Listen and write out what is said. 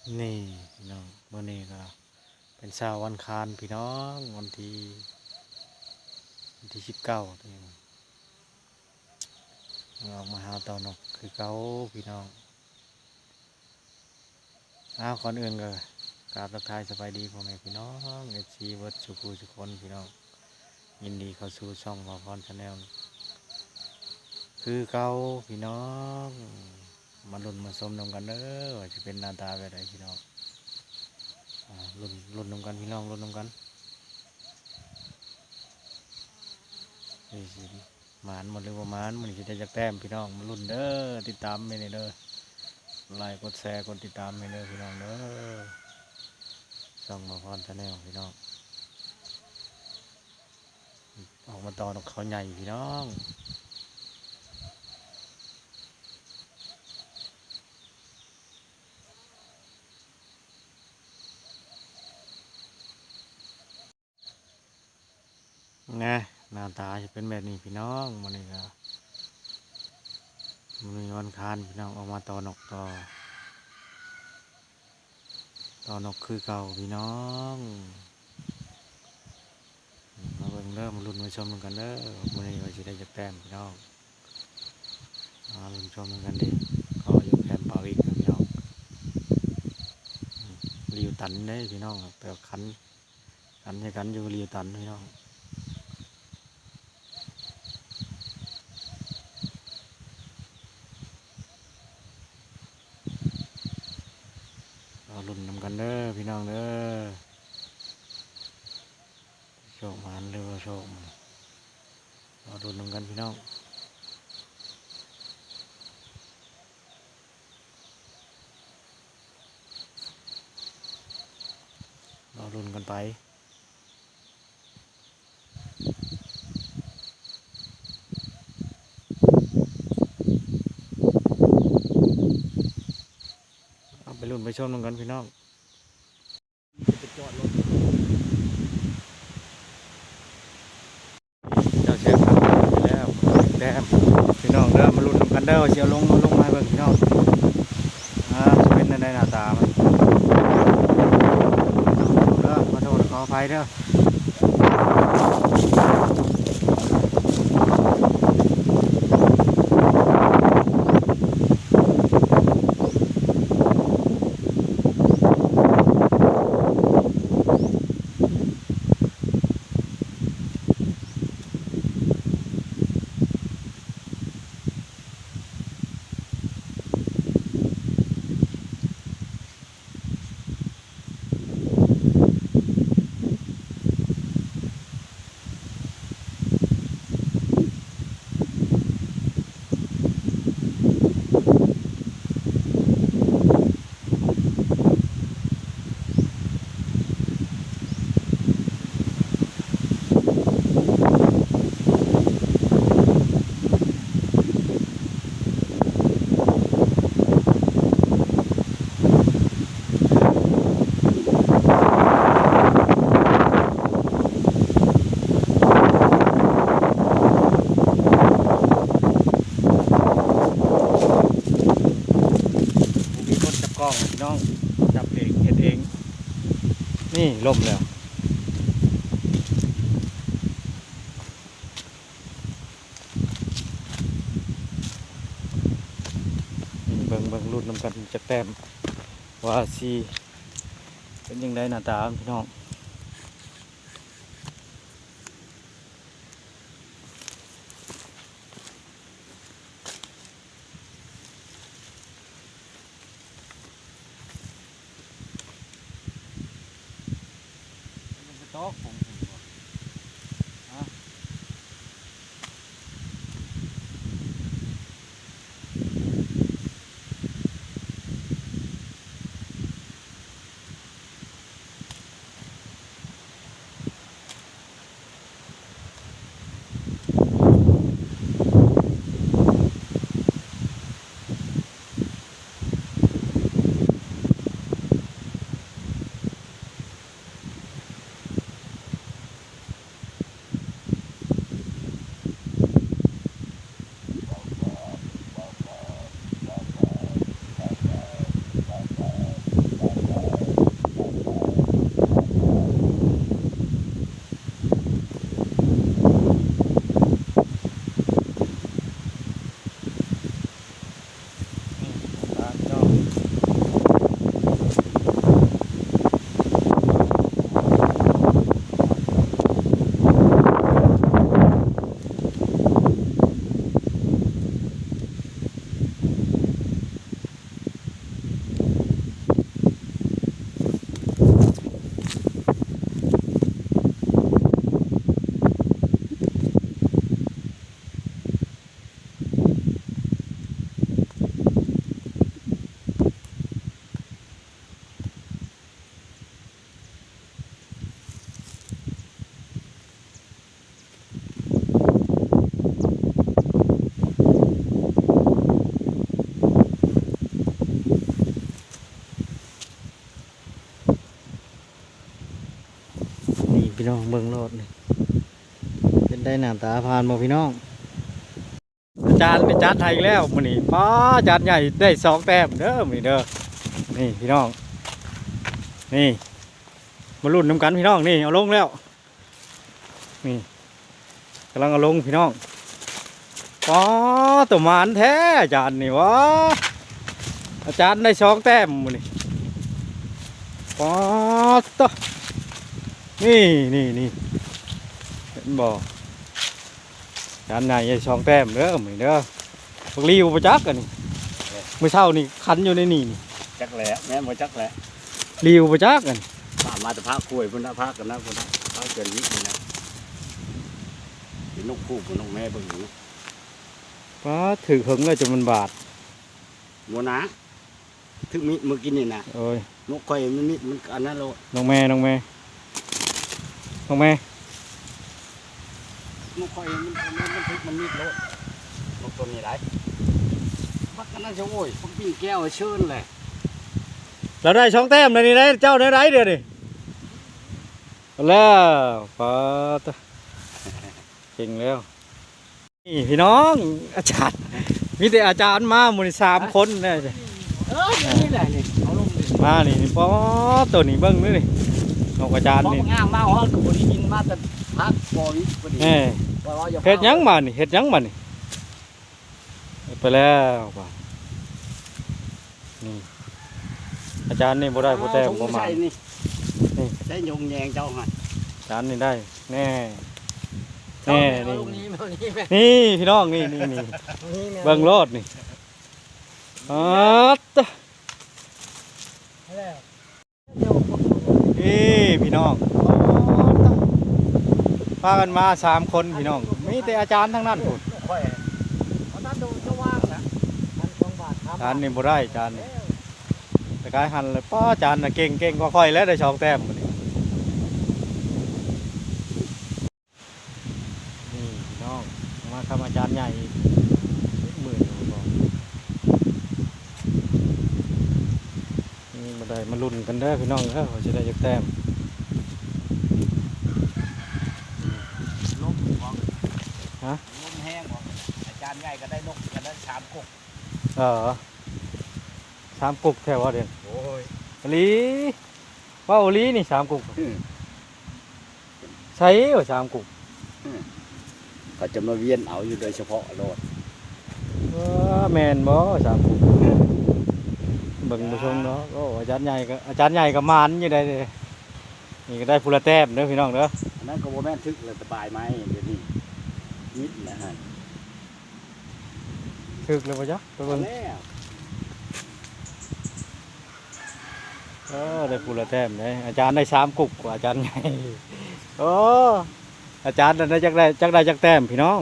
ນີ້ພີ່ນ້ອງ ມື້ນີ້ກໍເປັນເຊົ້າວັນອັງຄານພີ່ນ້ອງ ວັນທີ ວັນທີສິບເກົ້ານີ້ ອອກມາຫາຕໍ່ນົກຄືເກົ່າພີ່ນ້ອງ. ອ້າວ ກ່ອນອື່ນກໍກາບທັກທາຍສະບາຍດີພໍ່ແມ່ພີ່ນ້ອງ ເອັຟຊີ ເບິດສູ່ຜູ້ສູ່ຄົນພີ່ນ້ອງ. ຍິນດີເຂົ້າສູ່ຊ່ອງບ່າວພອນ Channel ຄືເກົ່າພີ່ນ້ອງ. ມາລຸ້ນມາຊົມນຳກັນເດີ ວ່າຊິເປັນໜ້າຕາແບບໃດພີ່ນ້ອງ. ອາ ລຸ້ນ ລຸ້ນນຳກັນພີ່ນ້ອງ ລຸ້ນນຳກັນ ຊິ ຊິໝານບໍ່ ຫຼືບໍ່ໝານ ມື້ນີ້ຊິໄດ້ຈັກແຕ້ມພີ່ນ້ອງ. ມາລຸ້ນເດີ ຕິດຕາມໃຫ້ແດ່ເດີ ກົດໄລ ກົດແຊ ກົດຕິດຕາມໃຫ້ເດີພີ່ນ້ອງເດີ ຊ່ອງບ່າວພອນ Channel ພີ່ນ້ອງ. ອອກມາຕໍ່ນົກເຂົາໃຫຍ່ພີ່ນ້ອງ. ແນ່ ໜ້າຕາຈະເປັນແບບນີ້ພີ່ນ້ອງ. ມື້ນີ້ກໍ ມື້ນີ້ວັນອັງຄານພີ່ນ້ອງ ອອກມາຕໍ່ນົກຕໍ່ ຕໍ່ນົກຄືເກົ່າພີ່ນ້ອງ. ມາເບິ່ງເດີ ມາລຸ້ນມາຊົມນຳກັນເດີ ມື້ນີ້ວ່າຊິໄດ້ຈັກແຕ້ມພີ່ນ້ອງ. ມາລຸ້ນຊົມນຳກັນເດີ ຂໍຢູ່ແຄມປ່າວິກເດີພີ່ນ້ອງ. ລິ້ວຕັນເດ້ພີ່ນ້ອງ ແຕ່ຄັນ ຄັນໃຫ້ກັນຢູ່ລິ້ວຕັນພີ່ນ້ອງ. ລໍລຸ້ນນຳກັນເດີພີ່ນ້ອງເດີ ໂຊກໝານຫຼືບໍ່ໂຊກ ລໍລຸ້ນນຳກັນພີ່ນ້ອງ. ລໍລຸ້ນກັນໄປ ເອົາໄປລຸ້ນໄປຊົມນຳກັນພີ່ນ້ອງ. ໄປຈອດລົດ ເຈົ້າແຊມທາງໄປແລ້ວ ແຕ້ມພີ່ນ້ອງເດີ ມາລຸ້ນນຳກັນເດີ ຊິເອົາລົງ ເອົາລົງມາໃຫ້ເບິ່ງພີ່ນ້ອງ. ອ່າ ຊິເປັນແນວໃດໜ້າຕາມັນ ເດີ ຂໍໂທດຂໍອະໄພເດີ. ບໍ່ມີຄົນຈັບກ້ອງພີ່ນ້ອງ ຈັບເອງ ເຮັດເອງ. ນີ້ ລົ້ມແລ້ວ. ນີ້ ເບິ່ງ ເບິ່ງ ລຸ້ນນຳກັນຈັກແຕ້ມ ວ່າຊິເປັນຈັ່ງໃດໜ້າຕາພີ່ນ້ອງ. ມັນໄປຕອກຜົງເຫັນບໍ່? ຮະ? ບໍ່ ພີ່ນ້ອງເບິ່ງໂລດນີ້ ເປັນໄດ້ໜ້າຕາຜ່ານບໍ່ພີ່ນ້ອງ? ອາຈານໄດ້ຈັດໃຫ້ອີກແລ້ວມື້ນີ້ ປ້າ ອາຈານໃຫຍ່ໄດ້ສອງແຕ້ມເດີມື້ນີ້ເດີ. ນີ້ພີ່ນ້ອງ ນີ້ ມາລຸ້ນນຳກັນພີ່ນ້ອງ. ນີ້ເອົາລົງແລ້ວ ນີ້ ກຳລັງເອົາລົງພີ່ນ້ອງ. ປ້າ ໂຕໝານແທ້ອາຈານນີ້ຫວາ ອາຈານໄດ້ສອງແຕ້ມມື້ນີ້. ປ້າໂຕ ນີ້ ນີ້ ນີ້ ເຫັນບໍ່ ອາຈານໃຫຍ່ໄດ້ສອງແຕ້ມເດີມື້ນີ້ເດີ. ບັກຫຼີ່ບໍ່ຈັກອັນນີ້ ມື້ເຊົ້ານີ້ຂັນຢູ່ໃນນີ້ນີ້. ຈັກແຫຼະ ແມ່ນບໍ່ຈັກແຫຼະ ຫຼີ່ບໍ່ຈັກອັນນີ້. ພາມາແຕ່ພາກຫ້ວຍພຸ້ນນະ ພາກັນນະພຸ້ນນະ ພາກເກີນວິກນີ້ນະ. ເປັນນົກຄູກ ນົກແມ່ເບິ່ງຢູ່. ປ້າ ຖືກເຫິງແລ້ວຈົນມັນບາດ ບໍ່ນາ ຖືກມີດມື້ກີ້ນີ້ນະ. ໂອ້ຍ ນົກຂ້ອຍມັນມີດ ມັນອັນນັ້ນໂລດ. ນົກແມ່ ນົກແມ່ ນົກແມ່ ນົກຂ້ອຍມັນ ມັນ ມັນຖືກມັນມີດໂລດ ນົກໂຕນີ້ໄດ໋. ບັກອັນນັ້ນຊະ ໂອ້ຍ ບັກປີ້ງແກ້ວເຊີນແຫຼະ. ລາວໄດ້ສອງແຕ້ມແລ້ວນີ້ໄດ໋ ເຈົ້າແນວໃດດຽວນີ້ ແລ້ວ ປາດ ເກັ່ງແລ້ວ. ນີ້ພີ່ນ້ອງ ອາຈານ ມີແຕ່ອາຈານມາມື້ນີ້ສາມຄົນນະ. ເອີ ນີ້ແຫຼະນີ້ ເອົາລົງນີ້ ມານີ້ ນີ້ ປ້າ ໂຕນີ້ເບິ່ງດູນີ້ ນົກອາຈານນີ້ ງາມມາຮອດກໍບໍ່ໄດ້ຍິນ ມາແຕ່ພັກບໍ່ວິດພໍດີ. ເອີ ເຮັດຫຍັງບາດນີ້ ເຮັດຫຍັງບາດນີ້ ໄປແລ້ວບາດນີ້. ອາຈານນີ້ບໍ່ໄດ້ຜູ້ແຕ້ມບໍ່ມາ ນີ້ ໃຊ້ຍົງແຍງເຈົ້າຫັ້ນ ອາຈານນີ້ໄດ້ແນ່ ແນ່ ນີ້ ນີ້ພີ່ນ້ອງ ນີ້ ນີ້ ນີ້ ນີ້ແມ່ນ ເບິ່ງໂລດນີ້ ປາດ ນີ້ພີ່ນ້ອງ ພາກັນມາສາມຄົນພີ່ນ້ອງ ມີແຕ່ອາຈານທັງນັ້ນພຸ້ນ. ຈານນີ້ບໍ່ໄດ້ ຈານນີ້ ໄປກາຍຫັ້ນແລ້ວ. ປ້າ ຈານນະເກັ່ງ ເກັ່ງກວ່າຂ້ອຍແລ້ວ ໄດ້ສອງແຕ້ມມື້ນີ້. ນີ້ພີ່ນ້ອງ ມາກັບອາຈານໃຫຍ່ອີກ ໝື່ນບໍ່ ນີ້ບໍ່ໄດ້ ມາລຸ້ນກັນເດີພີ່ນ້ອງເດີ ວ່າຊິໄດ້ຈັກແຕ້ມ. ລົມບໍ່ ຮະ ລົມແຮງບໍ່ ອາຈານໃຫຍ່ກໍໄດ້ນົກກັນນະ ສາມກົກ. ເອີ ສາມກົກແທ້ວ່າເດ. ໂອ້ຍ ອີ່ຫຼີ ເວົ້າອີ່ຫຼີນີ້ ສາມກົກ ອືມ ໃສວ່າສາມກົກ ອືມ ເຂົາຈະມາວຽນເອົາຢູ່ໂດຍສະເພາະໂລດ. ເອີ ແມ່ນບໍ່ສາມກົກ ເບິ່ງບໍ່ຊົງເນາະ. ໂອ້ ອາຈານໃຫຍ່ກໍ ອາຈານໃຫຍ່ກໍໝານຢູ່ໄດ໋ ນີ້ກໍໄດ້ຜູ້ລະແຕ້ມເດີພີ່ນ້ອງເດີ. ອັນນັ້ນກໍບໍ່ແມ່ນຖືກແລ້ວ ສະບາຍໄໝ ດຽວນີ້ມິດແລ້ວຫັ້ນ. ຖືກແລ້ວບໍ່ຈັກ ໄປເບິ່ງ ເອີ ໄດ້ຜູ້ລະແຕ້ມເດ້. ອາຈານໄດ້ສາມກຸກກວ່າອາຈານໃຫຍ່. ໂອ້ ອາຈານນັ້ນໄດ້ຈັກ ໄດ້ຈັກ ໄດ້ຈັກແຕ້ມພີ່ນ້ອງ?